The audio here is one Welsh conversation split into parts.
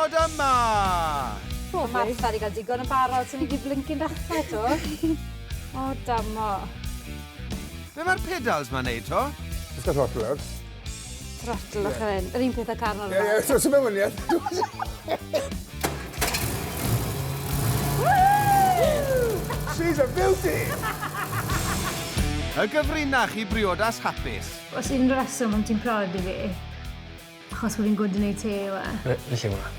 bennod yma! O, Martha wedi cael digon yn barod, so ni wedi blincyn dechrau to. O, damo. Be mae'r pedals ma'n neud to? Just got throttle out. Throttle yeah. hyn. Yr un peth â car normal. Ie, ie, so sy'n mewn She's a beauty! Y gyfrinach i briodas hapus. Os unrhyw reswm am ti'n prodi fi, achos bod fi'n gwd yn ei te yw e. Felly hwnna.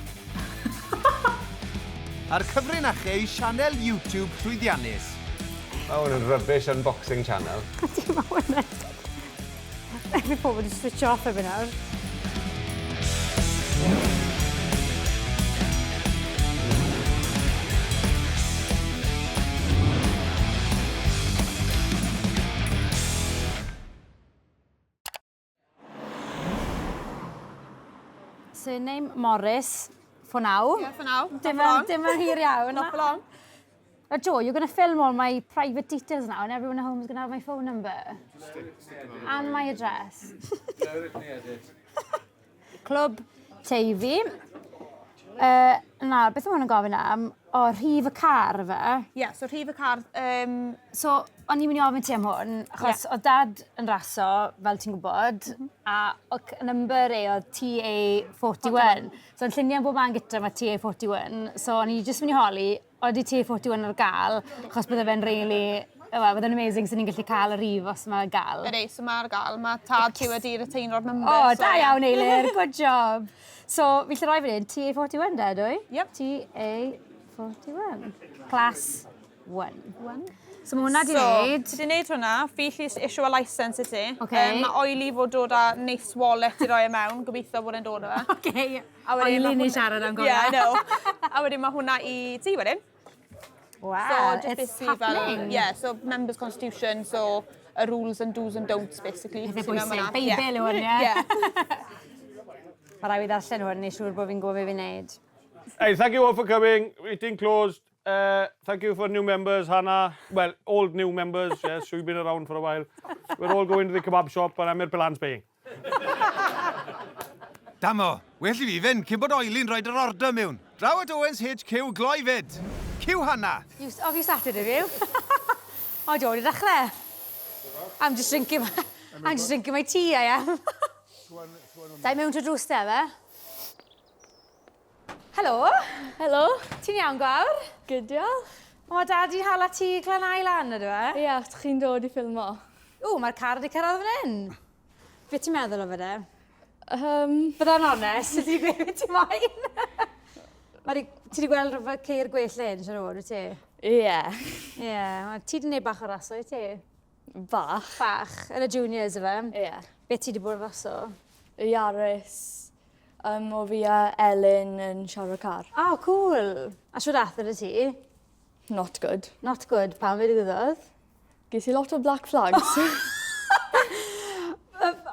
A'r cyfrinachau i sianel YouTube llwyddiannus. Mae hwn yn rubbish unboxing channel. Ydy, mae hwn yn. Fi pobl wedi switch off erbyn nawr. Surname Morris, for now. Yeah, for now. Dim yn, dim yn hir iawn. Not for long. Uh, Joe, you're going to film all my private details now and everyone at home is going to have my phone number. And my address. Clwb Teifi. Uh, na, beth mae hwn yn gofyn am? O, rhif y car fe. Ie, yeah, so rhif y car... So, o'n i'n mynd i ofyn ti am hwn, achos yeah. oedd dad yn raso, fel ti'n gwybod, a oedd number e oedd TA41. So, yn lluniau bob man gyda mae TA41. So, o'n i jyst mynd i holi, oeddi TA41 ar gael, achos bydde fe'n really... Wel, bydde'n amazing sy'n ni'n gallu cael y rif os mae ar gael. Ydy, so mae ar gael. Mae tad ti wedi retaino'r number. O, so, da ie. iawn, Eilir, good job. So, fi lle roi fan hyn, TA41 da, dwi? Yep. TA41. Class 1. 1. So mae hwnna di So, wneud. ti di wneud hwnna, fi lli issue a licence i ti. Ocê. Mae oili fod dod â neis wallet i roi e mewn, gobeithio bod e'n dod â fe. Okay. A wedyn Oili ma' ni hwnna- siarad am gofio. Yeah, I know. A wedyn mae hwnna i ti wedyn. Wow, So, just it's basically fel, happening. yeah, so members constitution, so y rules and do's and don'ts basically. Pethau sy'n mewn bwysig, fan'na. Beibl yw hwn, ie? Yeah. Mae rhaid fi ddarllen hwn, neu siŵr bod fi'n gwybod beth fi'n neud. Hey, thank you all for coming. Meeting closed. Thank you for new members, Hannah. Well, old new members, yes, we've been around for a while. We're all going to the kebab shop and Amir Pilan's paying. Damo, well i fi fynd cyn bod Oili'n rhoi'r order mewn. Draw at Owens HQ gloi fyd. Cyw Hannah. You, oh, you started, have you? o, Joe, wedi dechrau. I'm just drinking my, I'm just drinking my tea, I am. Da i mewn trwy drws te, fe? Helo. Helo. Ti'n iawn, Gwawr? Good, diolch. O, mae dad i hala ti glanau lan, ydw e? Ie, yeah, chi'n dod i ffilmo. O, mae'r car wedi cyrraedd fan hyn. Be ti'n meddwl o fe de? Bydda'n onest, ydy ti'n gweud beth ti'n moyn? Mae ti wedi gweld rhywbeth ceir gwell hyn, siwr o fod, wyt ti? Ie. Yeah. Ie, yeah, ti wedi gwneud bach o raso, wyt ti? Bach. Bach, yn y juniors yfe? Ie. Yeah. Be ti wedi bod yn raso? Yaris. O fi a Elin yn siarad car. Oh, cool. A siwr ath ydy ti? Not good. Not good. Pam fe ddigwyddodd? Ges i lot o black flags.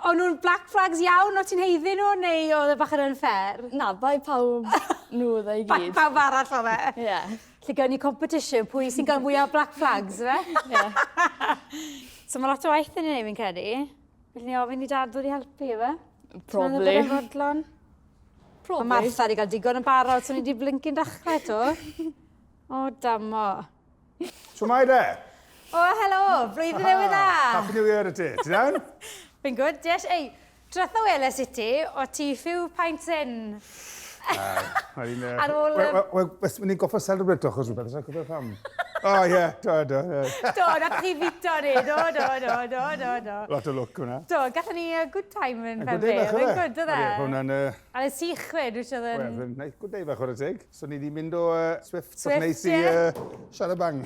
O'n nhw'n black flags iawn, o ti'n heiddi nhw, neu oedd e bach yn unfair? Na, bai pawb nhw oedd e i Bai gyd. pawb arall oedd e? Ie. Yeah. Lle gawn ni competition, pwy sy'n cael mwyaf o black flags, fe? Ie. So mae lot o waith yn ei wneud, fi'n credu. Felly ni ofyn i dad ddod i helpu, efe? Probably. Ti'n meddwl bod e'n fodlon? Probably. Mae Martha wedi cael digon yn barod, so ni wedi blincyn dechrau to. O, damo. Shwmae de? O, helo, blwyddyn newydd dda. Happy New Year i ti. Ti'n iawn? Fi'n good, yes. Ei, dretha weles i ti, o ti few pints in. Ar ôl... Wel, ni'n goffa celebrate achos rhywbeth, os cofio pam. O, ie, do, do, ie. Do, nath chi fito ni, do, do, do, do, do, do. Lot o lwc hwnna. Do, gathon ni good time yn Good day Penfre. bach, Oedd e'n good, oedd e? Hwnna'n... A oedd sych fyd, wyt oedd yn... Wel, nice, good day bach o'r teg. So ni wedi mynd o Swift, Swift, neis i Siarabang.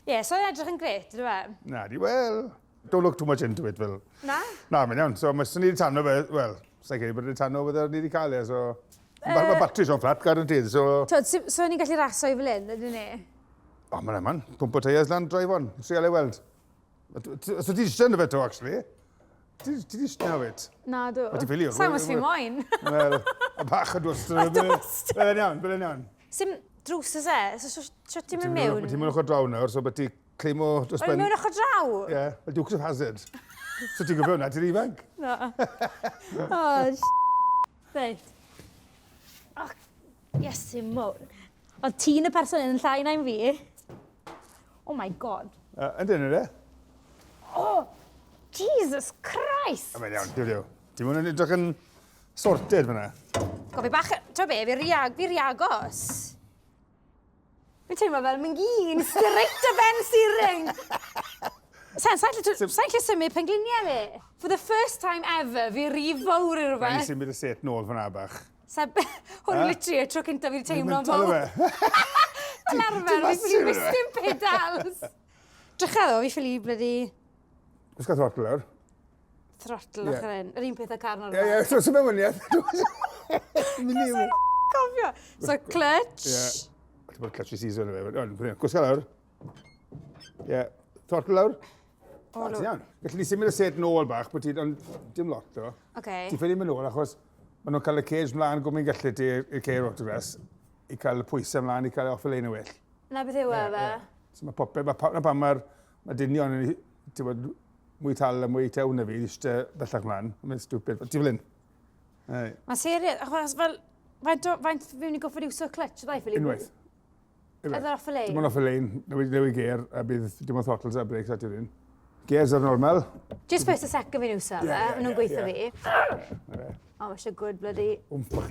Ie, so oedd e'n edrych yn gret, ydw e? Na, di, wel, don't look too much into it, Phil. Na? Na, mae'n iawn. So, mae ni wedi tano fe, wel, sa'n credu bod wedi tano bydde ni wedi cael e, so... Mae batteries o'n flat, guaranteed, so... Twyd, so, so ni'n gallu raso i fel hyn, ydyn ni? O, mae'n man. Pwmpo tyres lan, drive on. Trial ei weld. So ti eisiau fe to, actually? Ti eisiau na fe? Na, do. O, ti'n ffili o? Sa'n os fi moyn. Wel, a bach o dwst. A dwst. Byddai'n iawn, byddai'n iawn. Sim drws oes e? So, so ti'n mynd mewn? Ti'n mynd ochr draw nawr, so beth ti claimo dros ben... O'n mewn ochr draw? Ie, yeah, fel Dukes of Hazzard. So ti'n gwybod hwnna, ti'n ifanc? Na. Oh, reit. Oh, Iesu mowr. Oedd ti'n y person yn llai na'n fi. Oh my god. Yndyn nhw, de? Oh, Jesus Christ! Mae'n iawn, diw diw. Ti'n mwyn yn edrych yn sorted fyna. Go, fi bach, ti'n be, fi rhy, fi rhy agos. Fi'n teimlo fel mynd gyn, straight o ben steering. Sa'n sa sa lle symud pengliniau fi. For the first time ever, fi rhy fawr i rhywbeth. Rhaid i symud y set nôl fyna bach. Sa, hwn literally y tro cyntaf fi'n teimlo'n fawr. Fel arfer, fi'n ffili mistyn pedals. Drycha ddo, fi ffili bloody... Gwisgo throttle lawr. Throttle yeah. ochr un. Yr un peth â car normal. Ie, ie, so sy'n mewn wyniaeth. Cofio. So clutch. Ie. Ti'n bod clutch i season yna fe. Gwisgo lawr. Ie. Throttle lawr. O, ti'n iawn. Gallu ni symud y set nôl bach, bod ti'n, ond dim lot o. Okay. Ti'n ffili mynd nôl achos maen nhw'n cael y cage mlaen gwmyn gallu ti i'r ceir autograss i cael y pwysau mlaen i cael e off y lein yn well. Na beth yw e fe? So mae popeth, mae pa, pam mae'r mae dynion yn, ti'n bod, mwy tal a mwy tew na fi, eisiau bellach mlaen. Mae'n stupid. Ti'n fel hyn. Mae'n serious, achos fel, faint, o, faint fi'n mynd i goffod iwso clutch, ddau ffili? Unwaith. Ydy off y lein? Dim ond off y lein, newid, newid ger, a bydd dim ond throttles a brakes at yr un. Gears ar normal. Just first a second fi'n iwso fe, maen nhw'n gweithio fi. O, mae eisiau good bloody... Wmff bach.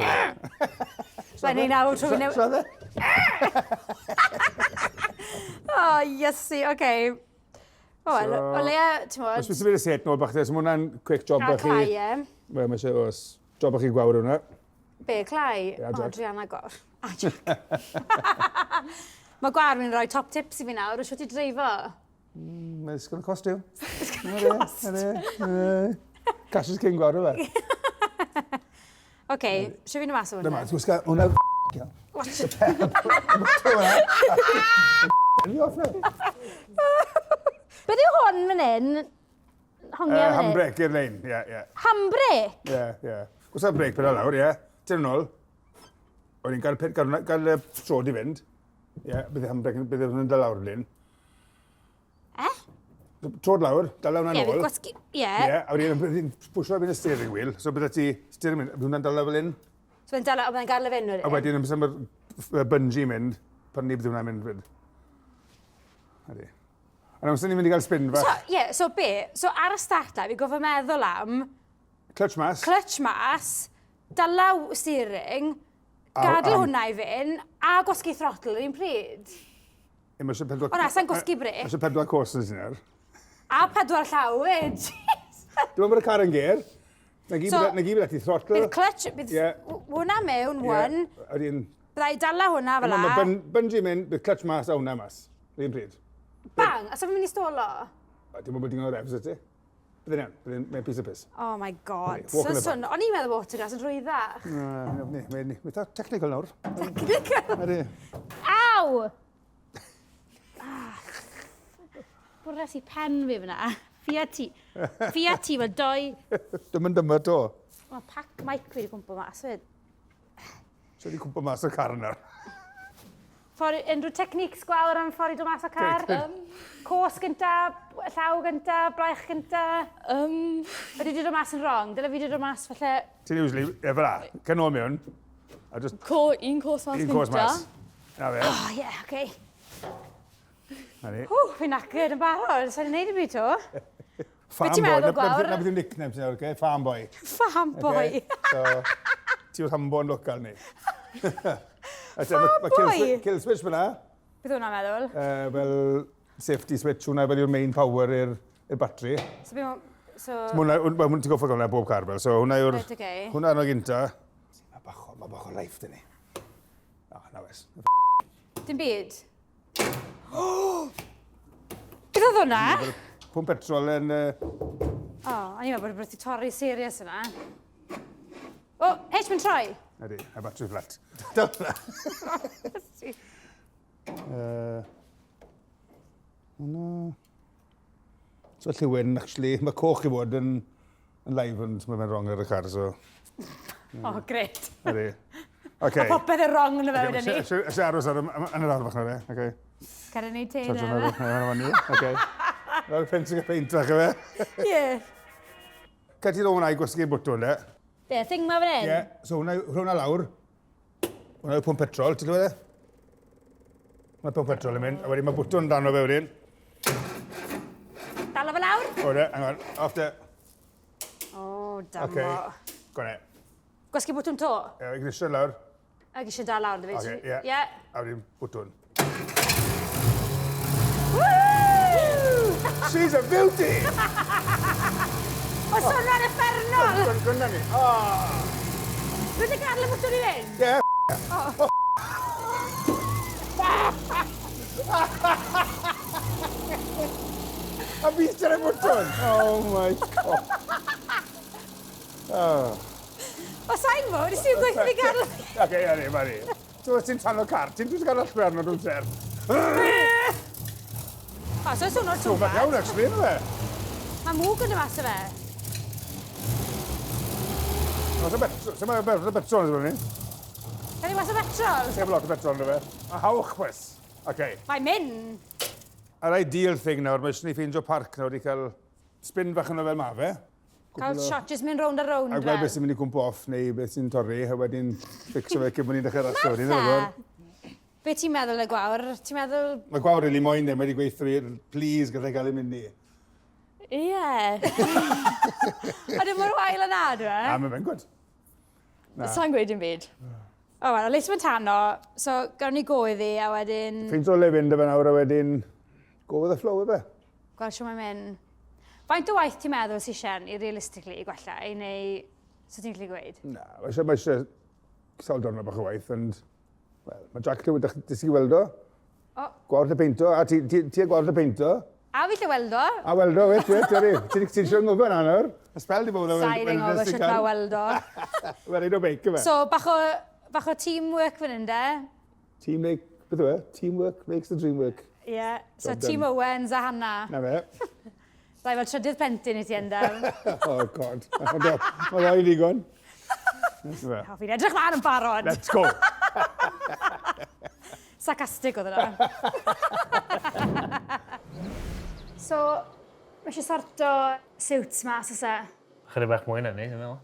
Mae'n ei nawr trwy newid... Siarad e? O, Iesu, oce. O, wel, o leia, ti'n modd... Os bys y set nôl bach, so mae hwnna'n quick job bach i... Cael clai, ie. Wel, mae eisiau, os, job bach i gwawr hwnna. Be, clai? Ie, a Jack. O, Drianna Gwawr. A Jack. Mae Gwawr yn rhoi top tips i fi nawr, o siwt i dreifo. It's going to cost you. It's gonna cost. Cash is king Gwawr, yw e? Oce, siw fi'n mas o hwnna? Dyma, ti'n gwisgo hwnna Watch it. Fi off now. Beth yw hwn fan hyn? Hongiau fan hyn? Handbrake i'r lein, ie, ie. Handbrake? Ie, ie. Gwisgo brake pedal lawr, ie. Tyn yn ôl. O'n i'n gael, gael, gael y trod i fynd. Ie, bydd y handbrake, bydd hwnna'n dal lawr fan Eh? Trod lawr, dal lawr Ie, nôl. fi'n gwasgu... Ie. Ie, a wedyn bydd hi'n pwysio erbyn y steering wheel, so bydde ti steering wheel, bydd hwnna'n dal lawr fel hyn. So mae'n dal, mae'n gadw fynd wedyn. A wedyn amser mae'r bungee mynd, pan ni bydd hwnna'n mynd fyd. Ydy. A amser ni'n mynd i gael spin fach. So, ie, yeah, so be? So ar y start line, fi'n gofio meddwl am... Clutch mas. Clutch mas, dalaw steering, gadael hwnna i fynd, a gwasgu throttle yr un pryd. Ie, mae eisiau pedwar... O na, sa'n gwasgu brêc. Mae eisiau pedwar cos yn sy'n A pedwar llaw fyd. Dwi'n meddwl bod y car yn ger. Na gyd So- na gyd bydd ti throttle. Bydd clutch, bydd Ie. hwnna mewn, one. Ie, Wedyn... Bydda i dala hwnna fel Mae la. bungee mynd, bydd clutch mas a hwnna mas. Yr un pryd. Bang! A so fi'n mynd i stolo? A Dim ond bod digon o revs y ti. Bydd yn iawn, bydd yn mae'n piece of piss. Oh my god. Walk in So the swn, o'n i'n meddwl bod autograss yn rhwyddach. Na, ni, mae'n eitha technical nawr. Technical. Ydy. Aw! Ah. Bwres i pen fi fyna. Fi a ti. Fi a ti, mae doi... Dim yn dyma to. Mae pac mic fi wedi cwmpo mas fyd. So wedi cwmpo mas o'r car yna. Ffordd, unrhyw techniques gwawr am ffordd i dod mas o'r car? Cos gynta, llaw gynta, braich gynta. Ydy wedi dod mas yn wrong? Dyle fi wedi dod mas falle... Ti'n usually, e fel la, cyn ôl mewn, a just Co, un cos mas un cos mas. Na fe. Oh, yeah, okay. Na ni. Ww, fi'n knackered yn barod. Sa'n gwneud y byd to? Farm ti'n boy. meddwl, Na- na- Gwawr? Na beth yw'n nickname ti'n okay? Farm boy. Farm boy. Okay? So, ti yw'r hambo yn local ni. Farm boy? Kill switch fyna, Beth hwnna'n meddwl? fel safety switch, hwnna fel yw'r main power i'r battery. So, be ma- so... Hwnna, wel, ti'n goffa hwnna bob car fel, so hwnna yw'r... Right, okay. Hwnna yno gynta. Mae bach, o- ma bach o life dyn ni. O, na wes. Dim byd? Beth oedd hwnna? Pwmp petrol yn... O, o'n i'n meddwl bod wedi torri serious yna. O, H, mae'n troi. Ydy, a battery flat. Dyna. Hwnna... So lliwyn, actually, mae coch i fod yn, yn live, ond mae fe'n wrong ar y car, so... O, gret. Ydy. Okay. A popeth yn wrong yn y fe wedyn ni. Eisiau aros ar, yn yr ardd bach nawr, e? Okay. Cer i neud te Charge na. hwnna, hwnna, Okay. Nawr peint yn peint fach efe. Ie. Cad ti ddod hwnna i gwasgu'r bwtwn, e? Be, thing ma fan hyn? Ie, so hwnna, hwnna lawr. Hwna yw pwmp petrol, ti'n clywed e? Mae pwmp petrol yn mynd, a wedyn mae bwtwn dan o fe wedyn. Dala fe lawr. O, de, hang on, off de. O, damo. Okay. Go on e. Gwasgu bwtwn to? Ie, ignition lawr. Ac eisiau dal lawr, dy fi. Oce, ie. Ie. A wedyn bwtwn. Woo! She's a beauty! O, swnio'n effernol! Gwna ni. Oh. Rwy'n ei gadael y bwtwn i fynd? Ie. Oh. A fi eisiau'r bwtwn! Oh my god. Oh. O, sa'n gwybod, nes i'n gweithio fi gadael... Oce, ie, ni, mae ni. So, os ti'n tan o car, ti'n jyst gael allwe arno drwy'r amser. O, so swnio'n So, too bach bad. iawn, actually, yna fe. Mae mwg yn y mas o fe. Lot o betrol, sy'n mae lot o betrol yn ni. Can i mas o petrol? Sef lot o betrol ynddo fe. A hawch, pwys. Oce. Mae'n mynd. Yr ideal thing nawr, mae eisiau ni ffeindio parc nawr i cael spin fach yno fel ma fe. Cael shot, just mynd rownd a rownd. A gweld beth sy'n mynd i gwmpo off neu beth sy'n torri, a wedyn fixo fe cyn bod ni'n dechrau rasio. wedyn, Martha, be ti'n meddwl y Gwawr? Ti'n meddwl... Mae Gwawr rili moyn e, mae wedi gweithio fi, please, gallai gael ei mynd ni. Ie. Ond dim mor wael yna, dwi e? A mae fe'n gwd. Sa'n gweud dim byd. O, wel, at least mae'n tano, so gawn ni go iddi, a wedyn... Ffeindio le fynd â fe nawr a wedyn go with the flow, efe. Gweld shwt mae'n mynd. Faint o waith ti'n meddwl sy'n eisiau i realistically i gwella, i neu... So ti'n gallu gweud? Na, mae eisiau, mae eisiau sawl diwrnod bach o waith, ond... Wel, mae Jack lle wedi dysgu weldo. O. Gwawr dy peinto, a ti, ti, ti a gwawr dy peinto. A fi lle weldo. A weldo, wait, wait, ydy. Ti'n ti siŵr ngofio na nawr? Y spel di bod yn Sa'i ring o, sut mae weldo. Mae'n un o beic yma. So, bach o teamwork fan hyn, de? Team make, beth yw e? Teamwork makes the dream work. Ie. Yeah. So, Job done. Team Owens a Hannah. Na fe. Rai fel trydydd plentyn i ti endaf. Oh, God. Mae ddoi digon. Na fe. O, fi'n edrych mlaen yn barod. Let's go. Sarcastic oedd yna. So, mae eisiau sorto suits mas, oes e? Chydig bach mwy na ni, dwi'n meddwl.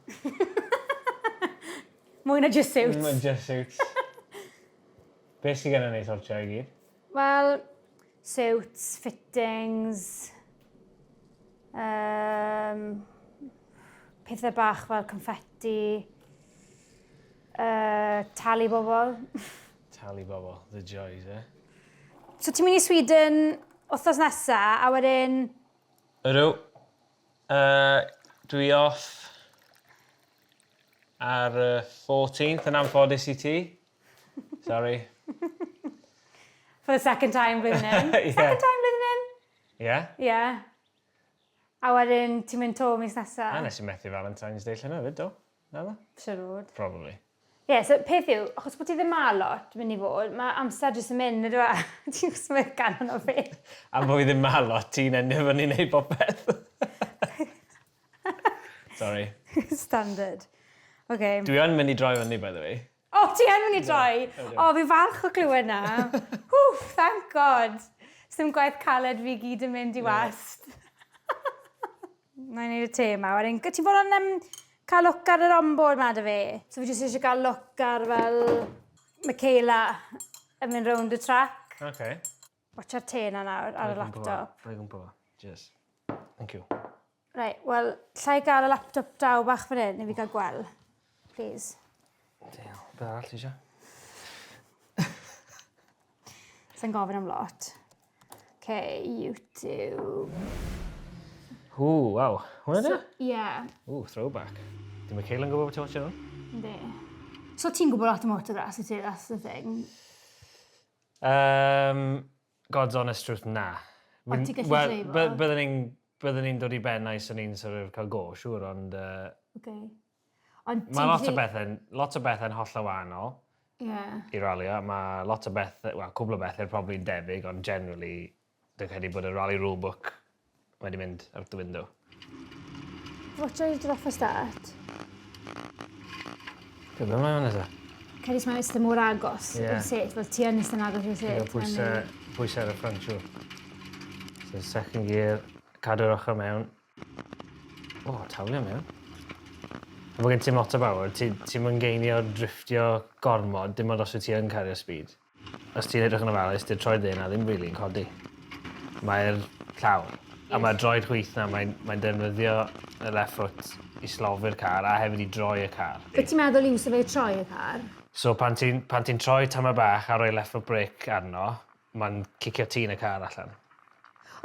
Mwy na just suits. Mae'n just suits. Beth sydd gennym ni sortio i gyd? Wel, suits, fittings, pethau bach fel confetti, talu bobl. Talu bobl, the joys, eh? So ti'n mynd i Sweden wythnos nesa, a wedyn... Ydw. Dwi off ar y 14th yn anffodus i ti. Sorry. For the second time blwyddyn hyn. Ie. Second time blwyddyn hyn? Yeah? Ie. Yeah. A wedyn ti'n mynd to mis nesa. A nes i methu Valentine's Day llynedd fyd, do? Na ddo? Siŵr o fod. Probably. Ie, yeah, so peth yw, achos bod ti ddim ma lot, mynd i fod, mae amser jyst yn mynd, ydw e? Ti'n smircan arno fi. A bod fi ddim ma lot, ti'n endio fyny wneud popeth. Sorry. Standard. Okay. Dwi yn mynd i droi fyny, by the way. O, oh, ti yn mynd i droi? O, oh, fi'n falch o glywed na. Wff, thank God. Sdim gwaith caled fi gyd yn mynd i wast. Na i wneud y te yma. Wedyn, ti'n bod yn cael look ar yr onboard ma dy fi? So fi jyst eisiau cael look ar fel Michaela yn mynd rownd y track. Okay. Watcha'r te na nawr ar y laptop. Bai gwmpa fo. Cheers. Thank you. Right, wel, llai gael y laptop draw bach fan hyn, i fi gael gweld. Please. Diolch. Be arall ti eisiau? Sa'n gofyn am lot. Okay, YouTube. Ww, waw. Hwna so, Ie. Yeah. Ww, throwback. Di Michaela yn gwybod bod ti'n watch hwn? Yndi. So ti'n gwybod lot o motocross, wyt ti? That's the thing. God's honest truth, na. Ond ti'n gallu Wel, dreifo? Byddwn ni'n dod i bennau sy'n ni'n sort of cael go, siŵr, ond Okay. Ond ti'n mae lot o lot o bethau'n hollol wahanol i ralio. Mae lot o bethau, wel, cwbl o bethau probably yn debyg, ond generally, dwi'n credu bod y rally rulebook wedi mynd out the window. Watch out dod off y start. Be mae hwnna te? Ceri mae'n eistedd mor agos i'r set, fel ti yn eistedd yn agos i'r set. Pwysau, pwysau ar y front, siŵr. So second gear, cadw'r ochr mewn. O, oh, tawlio mewn. Mae gen ti'm lot o power, ti, ti'm yn geinio drifftio gormod, dim ond os wyt ti yn cario speed. Os ti'n edrych yn ofalus, dy'r troed dde 'na ddim rili yn codi. Mae'r llawr. A mae'r droed chwith 'na, mae'n mae defnyddio y left foot i slofi'r car a hefyd i droi y car. Be ti'n meddwl iwso fe i troi y car? So pan ti'n pan ti'n troi tamed bach a rhoi left foot brake arno, mae'n cicio tîn y car allan.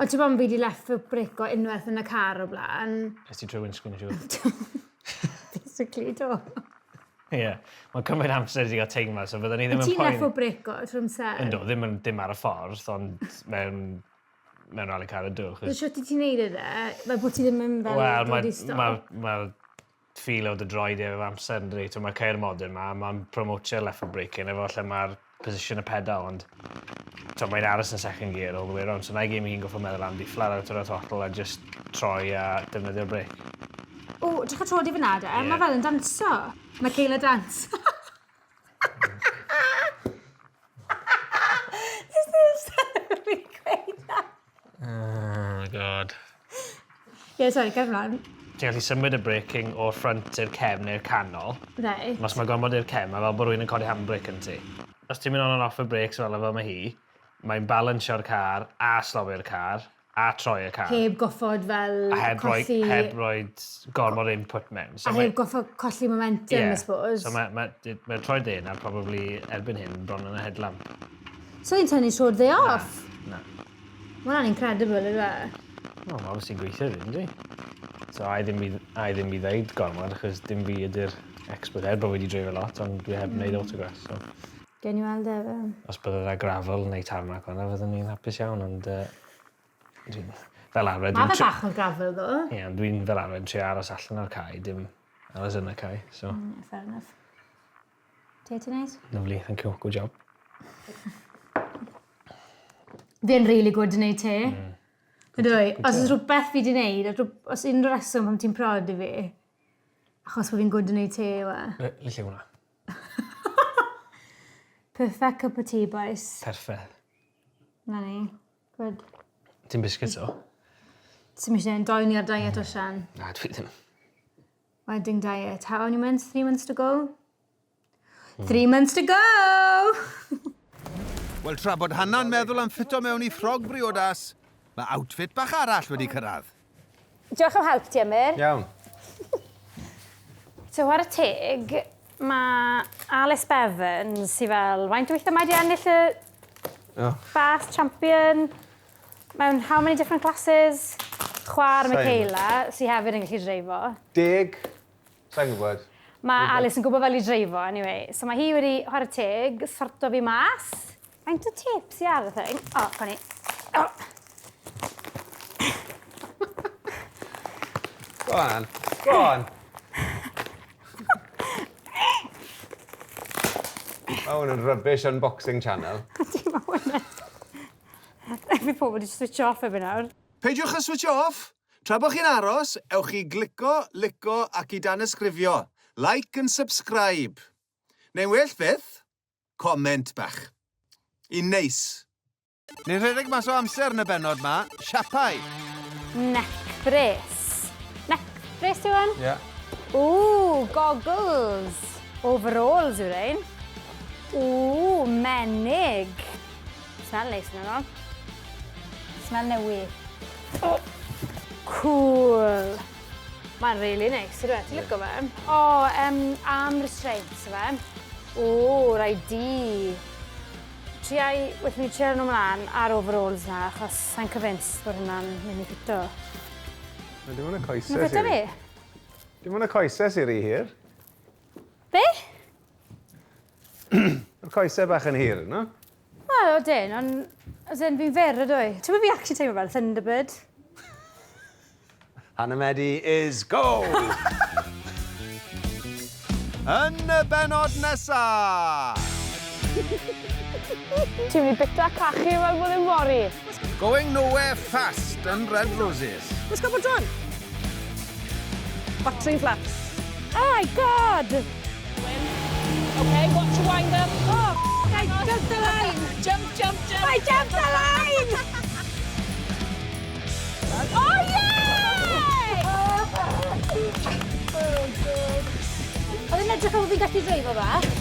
Ond ti'n bod fi 'di left foot brake o unwaith yn y car o blaen. Es ti trwy windscreen, siŵr. Basically, do. Ie. Yeah. Mae'n cymryd amser i gael teimlad, so fyddwn ni ddim yn poeni. Ti'n poeni. left foot brake o trwy amser? Ynddo, ddim, yn, dim ar y ffordd, ond mewn, mewn rally car ydw. So shwt i ti'n neud e de? Fel bod ti ddim yn fel Wel, dod i stop? Mae ma feel o dy droed efo amser yn dweud. Mae ceir modern ma, mae'n promotio left foot braking efo lle mae'r position y pedal, ond to, mae'n aros yn second gear all the way around. So na i gyd mae hi'n goffo meddwl am di flat out o'r throttle a just troi a defnyddio'r brake. O, drych o troed i fyna de. Ie. Mae fel yn danso. Mae Kayla dance. This is fi'n gweud na. Oh my God. Ie, sorry, cer mlaen. Ti'n gallu symud y braking o'r front i'r cefn neu'r canol. Reit. Os mae gormod i'r cefn, mae fel bod rhywun yn codi handbrake yn ti. Os ti'n mynd on and off y brakes fel fel mae hi, mae'n balansio'r car a slofi'r car a troi y car. Heb goffod fel A heb roi, colli... heb roi gormod o input mewn. A heb goffod colli momentum, Ie. I suppose. So mae ma, ma troed dde na probably erbyn hyn bron yn y headlamp. So hi'n tynnu troed dde off? Na. Mae hwnna'n incredible, yw e? Wel, mae obviously gweithio fi, yndi? So, a i ddim i, a i ddim i ddeud gormod, achos dim fi ydy'r expert er bod wedi dreifio lot, ond dwi heb wneud autograss. So, Gen i weld e, fe. os bydde fe gravel neu tarmac o'na, fyddwn ni'n hapus iawn, ond dwi'n fel arfer... Mae dwi'n fe bach o gravel, ddo. Ie, ond dwi'n fel arfer yn trio aros allan o'r cae, dim aros yn y cae. So, Fair enough. Te ti'n neis? Lovely, thank you, good job. Fi yn really good yn neud te. Ydw i. Os oes rhywbeth fi wedi neud, os unrhyw reswm pam ti'n prod i fi, achos bod fi'n good yn neud te, yw e. Le lle hwnna? Perfect cup of tea, boys. Perffaith. Na ni. Good. Ti'n biscuits o? Ti'n eisiau doi ni ar diet o Sian. Na, dwi ddim. Wedding diet. How many months? 3 months to go? 3 months to go! Wel, tra bod Hannah'n meddwl am ffito mewn i ffrog briodas, mae outfit bach arall wedi cyrraedd. Diolch am help ti, Emyr. Iawn. So, ar y teg, mae Alice Bevan, sydd fel, faint o weithiau mae di ennill y Oh. fast champion mewn how many different classes? Chwaer Same. Michaela, sydd hefyd yn gallu dreifo. 10. Sa'n gwybod. Mae Alice yn gwybod fel i dreifo, anyway. So mae hi wedi chwarae teg, sorto fi mas. Faint o tape sy ar y thing? O, oh, funny. Oh. Go on. Go on. Mae hwn yn rubbish unboxing channel. Ti'n meddwl hwnna? Fi pobl wedi switch off erbyn nawr. Peidiwch â switch off! Tra bod chi'n aros, ewch i glico, lico ac i danysgrifio. Like and subscribe. Neu'n well fyth, comment bach. Un neis. Ni'n rhedeg mas o amser yn y bennod ma, siapau. Neck brace. Neck brace yw hwn? Ie. Yeah. Ooh, goggles. Overalls yw rhain. Ooh, menig. Smell neis yna nhw. Smell newi. Oh, cool. Mae'n really nice, ydw e? Ti'n licio fe? O, oh, arm restraints yw fe. O, rai di. Triai, wrth ni trio nhw mlaen ar overalls na, achos sa'n convinced bod hwnna'n mynd i ffito. Dim ond y coesau Mae'n ffito fi? Dim ond y coesau sy'n rhy hir. Be? Mae'r coesau bach yn hir, no? Wel, o dyn, ond as in, fi'n fyr ydw i. Ti'n fi actually teimlo fel Thunderbird? Hannah Medi is go! Yn y bennod nesa! Ti'n mynd i bita cachu fel bod yn fory. Going nowhere fast yn Red Roses. Let's go bod on. Battery flat. Oh my God! Okay, watch your wind up. Oh, I jumped the line! Jump, jump, jump. I jumped the line! Oh, yeah! Oh, God. Oedd e'n edrych fel bod fi'n gallu dreifo bach.